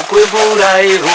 Kwĩ mbura ĩhu.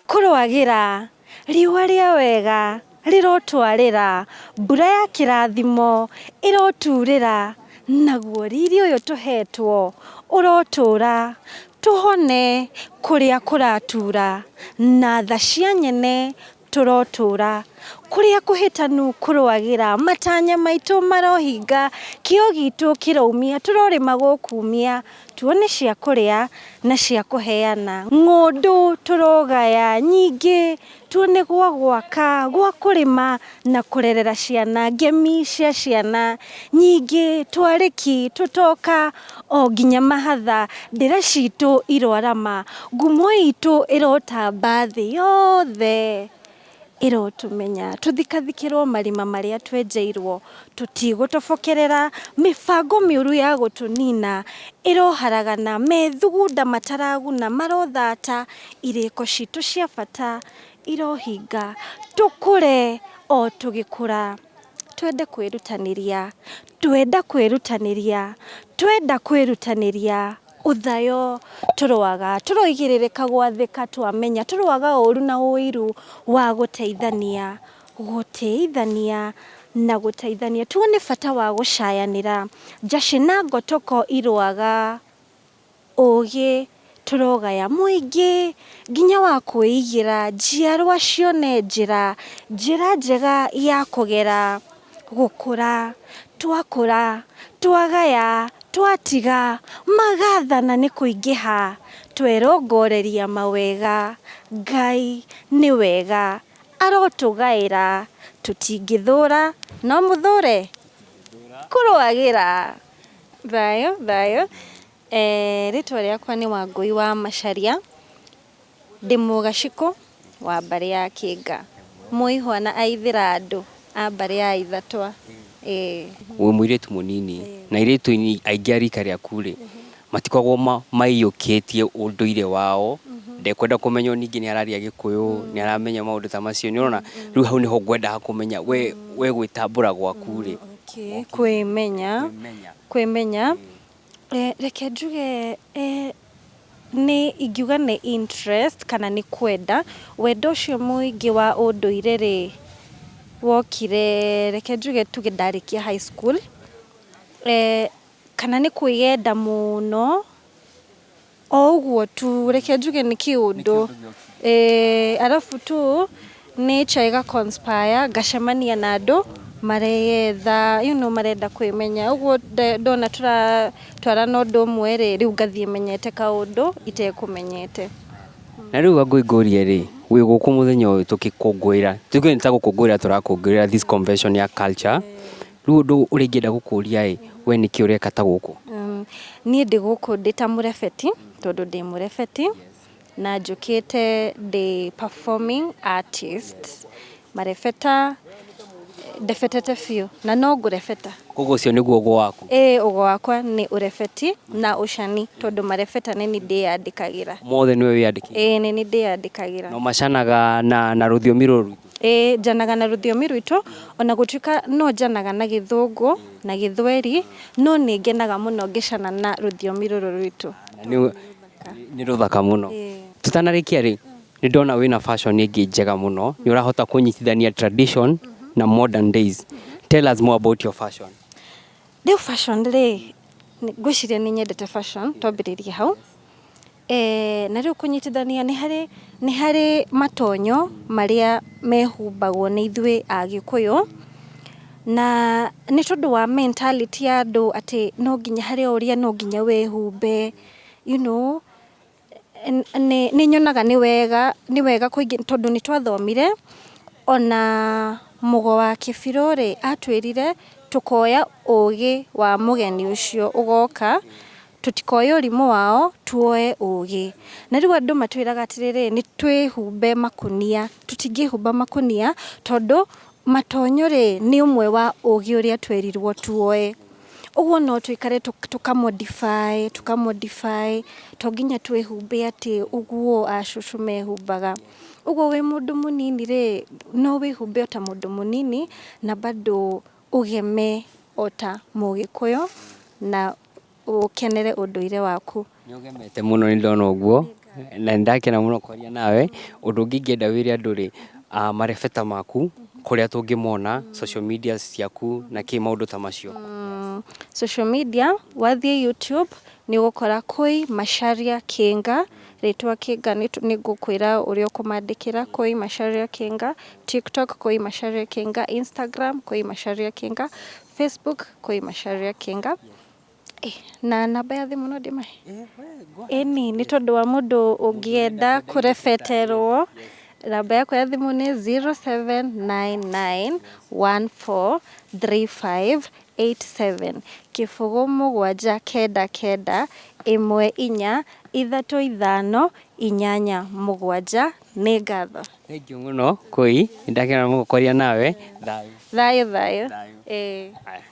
Kũroagĩra, riũa rĩa wega rĩrotwarĩra, mbura ya kĩrathimo ĩroturĩra, naguo riri ũyũ tũhetwo ũrotũra, tũhone kũrĩa kũratura, na tha cia nyene tũrotũra, kũrĩa kũhĩtanu kũroagĩra, matanya maitũ marohinga, kĩo gitũ kĩroumia, tũrorĩma gũkumia, tuone cia kũrĩa na cia kũheana, ng'ũndũ tũrogaya nyingĩ, tuone gwa gwaka, gwa kũrĩma na kũrerera ciana, ngemi cia ciana nyingĩ, twarĩki, tũtoka o nginya mahatha, ndĩra citũ iroarama, ngumo itũ ĩrotamba thĩ yothe. Ĩrotũmenya tũthikathikĩrwo marima marĩa twenjeirwo, tũtigũtobokerera mĩbango mĩũru ya gũtũnina, ĩroharagana, methugunda mataraguna marothata, irĩko citũ cia bata irohinga, tũkũre o tũgĩkũra, twende kwĩrutanĩria, twenda kwĩrutanĩria, twenda kwĩrutanĩria. Ũthayo tũrũaga, tũroigĩrĩrĩka gwathĩka twamenya, tũrũaga ũru na ũiru wa gũteithania, gũtĩithania na gũteithania, tuone bata wa gũcayanĩra, njacĩ na ngotoko irũaga ũgĩ tũrogaya mũingĩ nginya wa kwĩigĩra, njiarwa cione njĩra, njĩra njega ya kũgera. Gũkũra, twakũra, twagaya, twatiga, magathana nĩ kũingĩha, twerongoreria mawega, Ngai nĩ wega, arotũgaĩra, tũtingĩthũra, no mũthũre? Kũroagĩra. Thayũ thayũ, rĩtwa rĩakwa nĩ Wangũi wa Macharia. Ndĩ Mũgacikũ wa mbarĩ ya Kĩnga, Mũihwa na Aithĩrandũ a mbarĩ ya Ithatwa. Ĩĩ. Wĩ mũirĩtu mũnini na airĩtu aingĩ a rika rĩaku rĩ, matikoragwo maiyũkĩtie ũndũire wao, ndekwenda kũmenywo ningĩ nĩ araria Gĩkũyũ, nĩ aramenya maũndũ ta macio, nĩ ũrona? Rĩu hau nĩho ngwendaga kũmenya we we gwĩtambũra gwaku rĩ. Okay, kwĩmenya, kwĩmenya. Reke njuge nĩ ingiuga nĩ interest kana nĩ kwenda, wendo ũcio mũingĩ wa ũndũire rĩ, wokire reke njuge tuge ndarĩkia high school, kana nĩ kwĩyenda mũno. O ũguo tu, reke njuge nĩ kĩũndũ. Ĩĩ, arabu tu nature ĩga conspire ngacemania na andũ mareyetha, you know marenda kwĩmenya. Ũguo ndona tũratwarana ũndũ ũmwe rĩ, rĩu ngathiĩ menyete kaũndũ itekũmenyete. Na rĩu Wangũi ngũrie rĩ, wĩ gũkũ mũthenya ũyũ tũgĩkũngũĩra, tuge nĩ ta gũkũngũĩra tũrakũngũĩra this convention ya culture, Rĩu ũndũ ũrĩa ingĩenda gũkũria ĩ, we nĩkĩ ũreka ta gũkũ? Niĩ ndĩ gũkũ ndĩ ta mũrebeti, tondũ ndĩ mũrebeti, na njũkĩte ndĩ performing artist. Marebeta ndebetete biũ, na no ngũrebeta. Koguo ũcio nĩguo ũgo waku? Ĩĩ ũgo wakwa nĩ ũrebeti na ũcani, tondũ marebeta nĩ niĩ ndĩyandĩkagĩra. Mothe nĩwe wĩyandĩkagĩra? Ĩĩ nĩ niĩ ndĩyandĩkagĩra. Na ũmacanaga na rũthiomi rũrũ rwitũ? Ĩĩ njanaga na rũthiomi rwitũ, ona gũtuĩka no njanaga na gĩthũngũ na gĩthweri, no nĩ ngenaga mũno ngĩcana na rũthiomi rũrũ rwitũ. Nĩ rũthaka mũno. Tũtanarĩkia rĩ, nĩ ndona wĩna fashion ĩngĩ njega mũno, nĩ ũrahota kũnyitithania tradition na modern days. Tell us more about your fashion. Rĩu fashion rĩ, ngwĩciria nĩ nyendete fashion, twambĩrĩrie hau. Na rĩu kũnyitithania nĩ harĩ, nĩ harĩ matonyo marĩa mehumbagwo nĩ ithuĩ Agĩkũyũ, na nĩ tondũ wa mentality ya andũ atĩ no nginya harĩ o ũrĩa no nginya wĩhumbe you know, nĩ nyonaga nĩ wega, nĩ wega tondũ nĩ twathomire, ona Mũgo wa Kĩbirũ rĩ, atwĩrire tũkoya ũgĩ wa mũgeni ũcio ũgoka, Tũtikoe ũrimũ wao, tuoe ũũgĩ. Na rĩu andũ matwĩraga atĩrĩrĩ, nĩ twĩhumbe makũnia. Tũtingĩhumba makũnia, tondũ matonyo rĩ, nĩ ũmwe wa ũũgĩ ũrĩa twerirwo tuoe. Ũguo no tũikare tũka modify, tũka modify, to nginya twĩhumbe atĩ ũguo a cũcũ mehumbaga. Ũguo wĩ mũndũ mũnini rĩ, no wĩhumbe o ta mũndũ mũnini, na bado ũgeme o ta mũgĩkũyũ na Ũkenere ũndũire waku. Nĩ ũgemete mũno nĩ ndona ũguo na nĩ ndakena mũno kwaria nawe. Ũndũ ũngĩ ingĩenda wĩre andũ rĩ, marebeta maku kũrĩa tũngĩmona, social media ciaku na kĩ maũndũ ta macio. Social media, wathiĩ YouTube nĩ ũgũkora Kũi Macharia Kĩnga, rĩtwa Kĩnga nĩ ngũkwĩra ũrĩa ũkũmandĩkĩra, Kũi Macharia Kĩnga, TikTok Kũi Macharia Kĩnga, Instagram Kũi Macharia Kĩnga, Facebook Kũi Macharia Kĩnga. Na namba ya thimũ no ndĩmahe? Ĩni, nĩ tondũ wa mũndũ ũngĩenda kũrebeterwo, namba yakwa ya thimũ nĩ 0799143587, kĩbũgũ mũgwanja kenda kenda, ĩmwe inya, ithatũ ithano, inyanya mũgwanja. Nĩ ngatho. Thank you mũno Kũi, nĩ ndakena mũno kwaria nawe. Thayũ. Thayũ thayũ. Thayũ. Ĩĩ. Aya.